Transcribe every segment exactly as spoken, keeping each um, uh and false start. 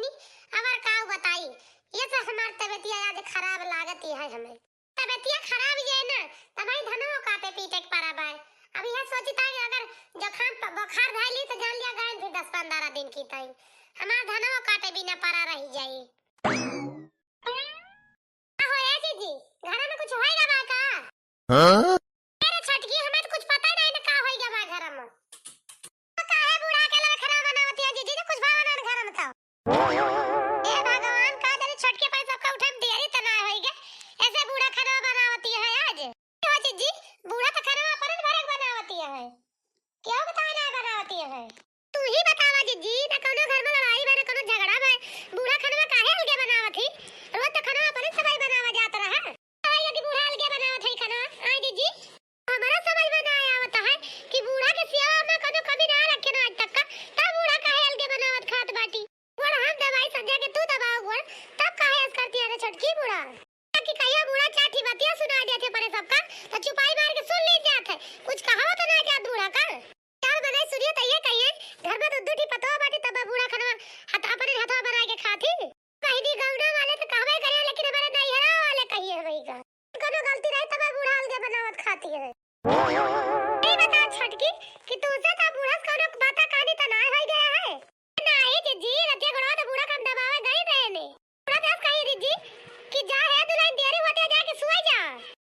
अबर काउ बताई, ये से हमार तबियतिया आज खराब लागत है हमें। तबियतिया खराब ये ना, तबही धनवा काटे पीटे के परा बाय। अब यह सोचित है कि अगर जुकाम प-, बुखार धइली तो जान लिया गए फिर दस पन्द्रह दिन की ताई हमार धनवा काटे बिना परा रह जाई। का हो ए जीजी, घर में कुछ होइगा बा का? हाँ? अरे छोटकी, हमें तो कुछ पता ही नहीं ना का होइगा बा घर में। तो काहे बूढ़ा के लगे खाना बनावती है जीजी, जो कुछ भाव ना घर में तो। ए भगवान, का जाने छोटकी पर सबका उठे में देरी तो ना होइगा, ऐसे बूढ़ा खाना बनावती है आज। हो जीजी, बूढ़ा तो खाना अपन भरक बनावती है, क्यों बताए ना बनावती है? तू ही बतावा जीजी, ना कौनो घर में लड़ाई भा, ना कौनो झगड़ा भा, बूढ़ा खाना काहे अलगे बनावत ही? रोज तो खाना अपने सबाई बनावा जात रहा। काहे यदि बूढ़ा अलगे बनावत है खाना? आय जीजी, हमरा समझ में ना आवत है कि बूढ़ा के सेवा में कौनो कमी ना रखे ना आज तक का, तब बूढ़ा काहे अलगे बनावत खात बाटी? गोड़ हम दबाई संझा के तू दबाओ गोड़, तब काहे ऐस करती है रे छोटकी बूढ़ा? कि कहियो बूढ़ा चार ठी बतिया सुनाइ देत है अपने सबका, तो चुपाई मार के सुन ली जात है, कुछ कहो तो ना जात बूढ़ा का। चार बनाई सुनिए तो ये कहिए, घर में तो दू ठी पतोह बाटी तब बूढ़ा खनवा हाथ अपने हाथवा बनाए के खाती। बहिनी गौना वाले तो कहबे करे, लेकिन हमारे नैहरा वाले कहिए हमें का। कोनो गलती रहे तब बूढ़ा अलगे बनावत खाती है। नहीं बता छोटकी कि तुमसे तो बूढ़ा से कोनो बात कहानी तो ना हो गया है। नाही जीजी, रतिया गोड़वा तो बूढ़ा का हम दबावे गई रहे ने। बूढ़ा तो कही जीजी कि जा है दुल्हन देरी होते जाके सोई जा।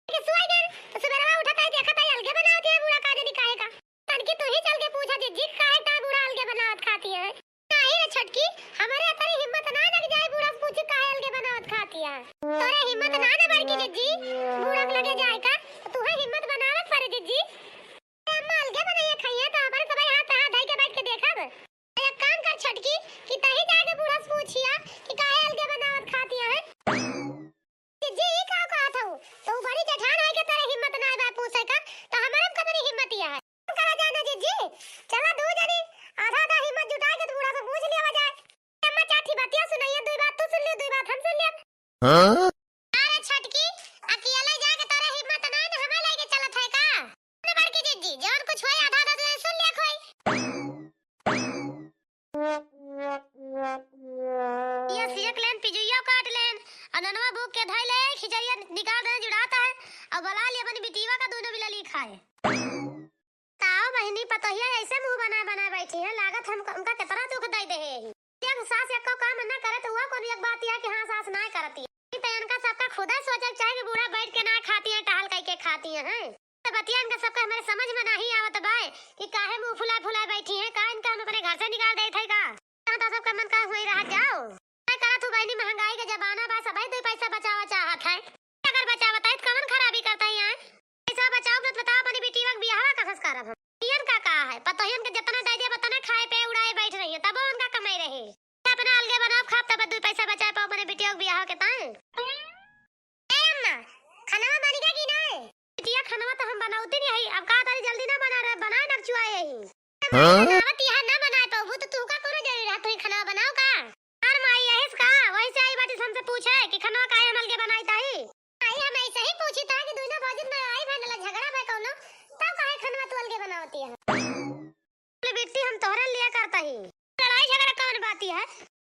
कि सोई गए तो सुबेरवा उठत है देखत है अलगे बनावत है बूढ़ा का जानी काहे का। तनकी तू ही चल के पूछा जीजी काहे ता बूढ़ा अलगे बनावत खाती है। नाही रे छोटकी, हमरे अतरी हिम्मत ना लग जाए बूढ़ा से पूछी काहे अलगे बनावत खाती है। तोरे हिम्मत ना ना बड़की जीजी, बूढ़ा के लगे जाए का, तो तू है हिम्मत बनावत पड़े जीजी। अम्मा अलगे बनाइए खाइए तो हमारे सबाई हाथ हाथ धई के बैठ के देखब। एक काम कर छोटकी कि तही जाके बूढ़ा से पूछिया कि काहे अलगे बनावत खाती है। जीजी ई का कहत हऊ? तो बड़ी जेठान है के तोरे हिम्मत ना बा पूछे का, तो हमारे में कतनी हिम्मत है। करा जाए ना जीजी, चला दू जनी आधा आधा हिम्मत जुटा के तो बूढ़ा से पूछ लिया जाए। अम्मा चार ठी बतिया सुनाइए, दुई बात तू सुन लियो, दुई बात हम सुन लिया। हाँ? अरे छोटकी, अकेले जाके तोरे हिम्मत ना है, हमें लेके चलत है का? ना बड़की जीजी, जौन कुछ होई आधा आधा तुझे सुन लिया कोई। ये सियक लेन, पिजुइया काट लेन, और ननवा भूख के धई ले, खिचड़िया निकाल दे, जुड़ाता है, और बला ले अपनी बिटीवा का दोनों बिलली खाए। ताओ बहिनी पतोहिया ऐसे मुंह बनाए बनाए बैठी हैं, लागत हम उनका कितना दुख दे दे है। एक सास एको काम ना करे तो हुआ कौन एक बात यह कि हाँ सास ना करती है। तो इनका सबका खुदा सोचे के चाहे कि बूढ़ा बैठ के ना खाती हैं, टहल करके खाती हैं, हैं? तो बतिया इनका सबका हमारे समझ में नहीं आवत बाय कि काहे मुंह फुलाए फुलाए बैठी हैं, का इनका हम अपने घर से निकाल देत है का? यहाँ तो सबका मन का हुई रह जाओ। मैं करा तू बहनी महंगाई का जमाना बा, सबाई दो पैसा बचावा चाहत है। अगर बचावत है तो कवन खराबी करता है यहाँ? पैसा बचाओ मत बताओ, अपनी बेटी का बियाह कहाँ से करब हम? इयन का का है? पतोहियन के जितना दे दिया उतना खाए पे उड़ाए बैठ रही है, तब उनका कमाई रहे। अपना अलगे बनाओ खाब तब दो पैसा बचाए पाओ अपने बेटियों के बियाह के ताए। ए अम्मा, खनवा बन गया कि नहीं? बिटिया खनवा तो हम बनावती नहीं है, अब का तारी जल्दी ना बना रहे, बनाए ना चुआए ही। हाँ? बनावत यहाँ ना बनाए पाबू तो तू का कोनो जरूरी रहा, तू ही खनवा बनाओ का? हमार माई यही से का, वही से आई बाटी हमसे पूछे कि खनवा काहे हम अलगे बनाई ताही? आई हम ऐसे ही पूछी था कि दोनों भौजी में आई भंडला झगड़ा भा कोनो, तब काहे खनवा तू अलगे बनावती है? बोले, "बिट्टी, हम तोहरे लिए करता ही। लड़ाई झगड़ा कौन बात है?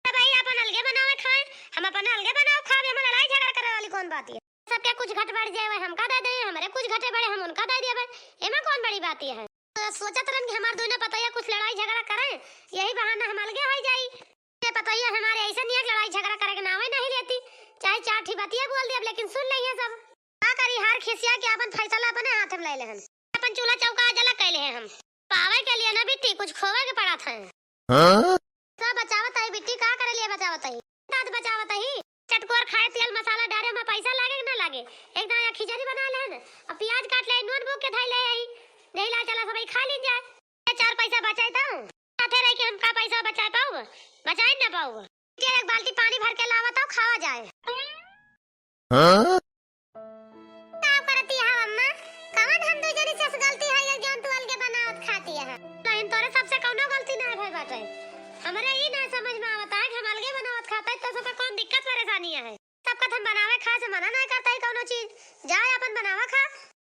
सब भाई अपन अलगे बनावे खाए, हम अपन अलगे बनाओ खावे, हम लड़ाई झगड़ा करे वाली कौन बात है? सबके कुछ घट बढ़ जाए, वह हमका दे दे, हमारे कुछ घटे बढ़े, हम उनका दे देवे, एमा कौन बड़ी बात है?" तो सोचत रहन कि हमार दोनों पतोहिया कुछ लड़ाई झगड़ा करे, यही बहाना हम अलगे हो जाई। ये पतोहिया हमारे ऐसे नियत लड़ाई झगड़ा करे के नावे नहीं लेती, चाहे चार ठी बतिया बोल दे, लेकिन सुन ले ये सब। का करी, हार खिसिया के अपन फैसला अपने हाथ में ले लेहन। अपन चूल्हा चौका जला कैले हैं हम। पावे के लिए ना बिट्टी, कुछ खोवे के पड़ा था। हाँ? सब बचावत आई बिट्टी, का करे लिए बचावत आई? दांत बचावत आई। चटकोर खाए, तेल मसाला डारे में पैसा लागे कि ना लागे? एक दाना खिचड़ी बना ले ना, अब प्याज काट ले, नून बोक के धई ले आई। यही ला चला सब खा ली जाए। ये चार पैसा बचाई तो साथे रह के हम का पैसा बचाए पाऊ? बचाए ना पाऊ। चल एक बाल्टी पानी भर के लावा तो खावा जाए। हाँ? का करती है अम्मा? कवन हम दू जनी से गलती है, ये जौन तू अलगे बनावत खाती है? नहीं, तोरे सबसे कौनो गलती ना है भाई बाटे। हमरे ई ना समझ में आवता है कि हम अलगे बनावत खाता है, तो सबका कौन दिक्कत परेशानी है? सबका हम बनावे खाए से मना ना करता है कौनो चीज। जाए अपन बनावा खा।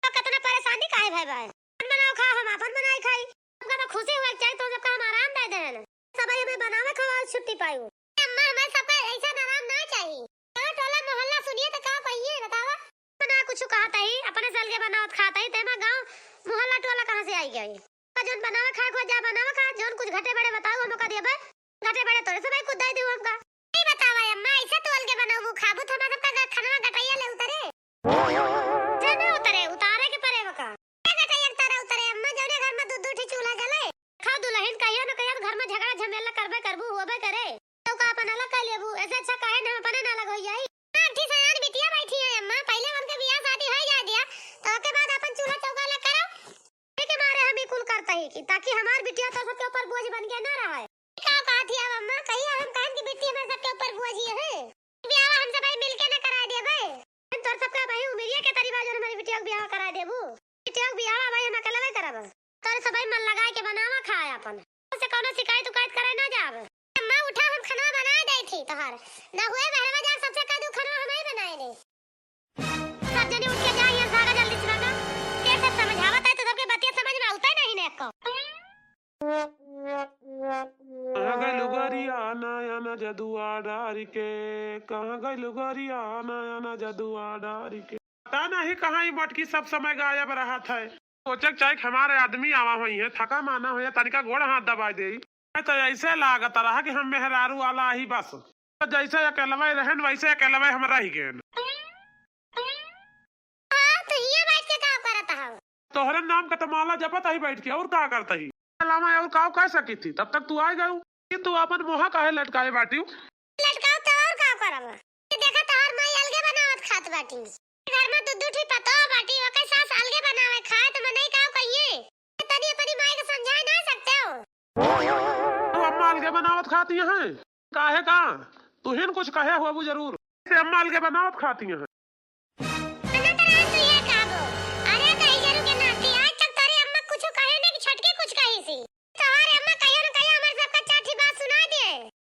तो कितना परेशानी काहे भाई भाई? अपन बनाओ खा, हम अपन बनाए खाई। सबका तो खुशी हुआ चाहिए, तो सबका हम आराम दे देन। सब हमें बनावे खावा छुट्टी पाई। अम्मा, हमें सबका ऐसा आराम ना चाहिए। गाँव टोला मोहल्ला सुनिए तो का कहिए बतावा? ना कुछ कहत ही, अपने से अलगे बनावत खात ही, तेमा गाँव मोहल्ला टोला कहाँ से आई गई? जौन बनावे खाए को जा बनावे खा, जौन कुछ घटे बड़े बताऊ हमका देबे, घटे बड़े तोरे से भाई कुछ दे दू हमका। नहीं बतावा अम्मा, ऐसे तू अलगे बनाऊ खाबू तो हमारे सबका ग-, खनवा गटैया ले उतरे। जे ना उतरे, उतारे के परे बका। ए गटैया के तारा उतरे अम्मा, जौने घर में दू दू ठी चूल्हा जले। खाओ दुल्हन कहियो न कहियो तो घर में झगड़ा झमेला करबे करबू, होबे करे। चौका अपन अलग कर लेबू, ऐसे अच्छा काहे ना अपने ना अलग हो जाई। हाँ, ठीक सयान बिटिया बैठी है अम्मा, पहले उनके बियाह शादी हो जाए दिया, तो ओके बाद अपन चूल्हा चौका अलग करो। के मारे हम ई कुल करते ही कि ताकि हमार बिटिया तो सबके ऊपर बोझ बन के ना रहे। का कहत हिया अम्मा, कहिया हम कहन कि बिटिया हमारे सबके ऊपर बोझ ही है। बियाह हम सब मिलके ना करा देबे। हम तोर सबका भाई उमरिया के तरी बा जो हमारी बिटिया के बियाह करा देबू। बिटिया के बियाह भाई हम अकेले नहीं करब। तोर सब मन लगा के बनावा खाए अपन। से कौनो शिकायत उकायत करे ना जाब। अम्मा उठा हम खाना बना दे थी तोहार। ना हुए बहरवा जा सबसे कह दू खाना हम ही बनाए दे। सब जने उठ के जा, यहाँ से भागा, जल्दी से भागा। के सब समझावत है तो सबके बतिया समझ में आवता नहीं ने एको। कहाँ गइलू गोरिया नया नया जदुआ डारी के, कहाँ गइलू गोरिया नया नया जदुआ डारी के। पता नहीं कहाँ ई मटकी सब समय गायब रहत है। सोचे के चाही कि हमारे आदमी आवा होइहैं, थका माना होइहैं, तनिका गोड़ हाथ दबाई देई। तो ऐसे लागत रहा कि हम मेहरारू वाला ही बस। जैसे अकेलवे रहेन, वैसे अकेलवे हम रह गएन। हाँ, तो हियाँ बैठ के का करत हव? तोहरे नाम का तो माला जपत ही बैठ के, और का करत ही? अलावा और का कह सकी थी? तब तक तू आ गयू कि तू अपन मुँह काहे लटकाए बाटियो? लटकाओ तो और का करब? ये देखा तोहर माई अलगे बनावत खात बाटी। घर में दू दू ठी पतोह बाटी, ओकर सास अलगे बनावे खाए तो मनई का कहिए? तनी अपनी माई के समझाए ना सकते हो? तो अम्मा अलगे बनावत खाती हैं? काहे का? तुहिन कुछ कहे होबू जरूर। से अम्मा अलगे बनावत खाती हैं। अरे तो रात तू ये का बो? अरे तो ई जरू के नाती, आज तक तारी अम्मा कुछ कहे नहीं कि छटके कुछ कही सी। तोहरे अम्मा कहियो न कहियो हमारे सबका चार ठी बात सुना दे।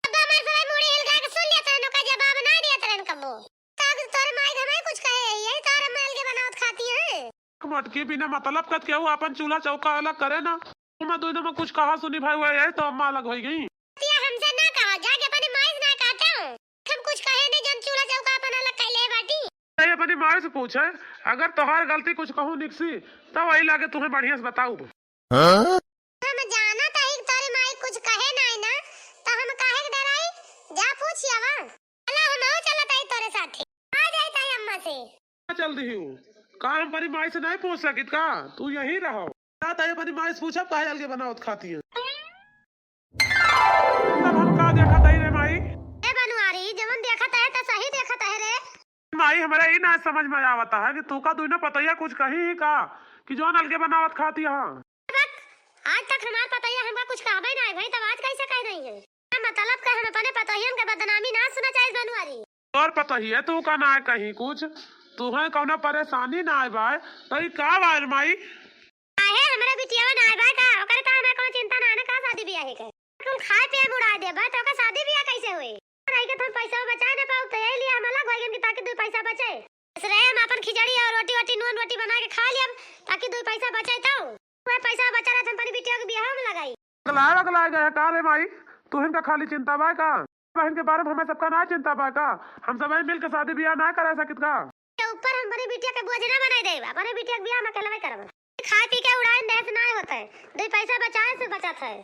अब हमारे सब मुड़ी हिलका के सुन लिया, तोहन का जवाब ना दिया तोहन कबो। तब तोहरे माई के हमें कुछ कहे, यही तोहरे अम्मा अलगे बनावत खाती हैं। मटकी बिना मतलब का केहू अपन चूल्हा चौका अलग करे ना। मैं दोनों में कुछ कहा सुनी भाई, वह यही तो अम्मा अलग हो गई। तिया हमसे ना कहा, जाके अपनी माई से ना कहते हो। हम कुछ कहे नहीं, जन चूल्हा चौका अपन अलग कैले बाटी। नहीं, अपनी माई से पूछे, अगर तोहार गलती कुछ कहूँ निकसी, तब वही लागे तुम्हें बढ़िया से बताऊ। हाँ? हम जानत हई कि तोरी माई कुछ कहे नाई ना, तो हम काहे के डराई? जा पूछ आवा। चला, हम आओ चलत हई तोरे साथे। आ जाई ताई अम्मा से। का चल दिही हूँ? का हम अपनी माई से नहीं पूछ सकित का? तू यहीं रहो। का ताई अपनी माई से पूछब काहे अलगे बनावत खाती है? तब हम का देखत हई रे माई? ए बनवारी, जवन देखत है त सही देखत है रे। माई, हमरा ई ना समझ में आवत है कि तू का दुइनो पतोहिया कुछ कही ही का कि जौन अलगे बनावत खाती हाँ? बक, आज तक हमार पतोहिया हमका कुछ कहबे ना है भाई, तब आज कैसे कह रही है? का मतलब का हम अपने पतोहियन के बदनामी ना सुना चाहिए बनवारी। तोर पतोहिया तू का ना कहीं कुछ, तू है कौनो परेशानी ना आए बाय, तो ई का बाय रे माई? काहे हमरे बिटियावा ना आए बा का? ओकरे तो हमें कौनो चिंता ना है ना का शादी बियाह के। तुम खाए पिए में उड़ा देबा तो ओकर शादी बियाह कैसे होई? रह के तो हम पैसा बचाए ना पाऊ, तो यही लिए हम अलग हो गए कि ताकि दो पैसा बचे। बस रहे हम अपन खिचड़ी और रोटी वोटी, नून रोटी बना के खा लियब, ताकि दो पैसा बचे तो। वह पैसा बचा रहे तो हम अपनी बिटिया के बियाह में लगाई। अगला, अगला गए का रे माई? तू इनका खाली चिंता बा का? बहन के बारे में हमें सबका ना चिंता बा का? हम सब मिल के शादी बियाह ना करा सकित का? के ऊपर हम अपनी बिटिया के बोझ ना बनाई देब, अपनी बिटिया के बियाह हम अकेलवे करब। खाए पी के उड़ाइन देह से ना होत है, दो पैसा बचाए से बचत है।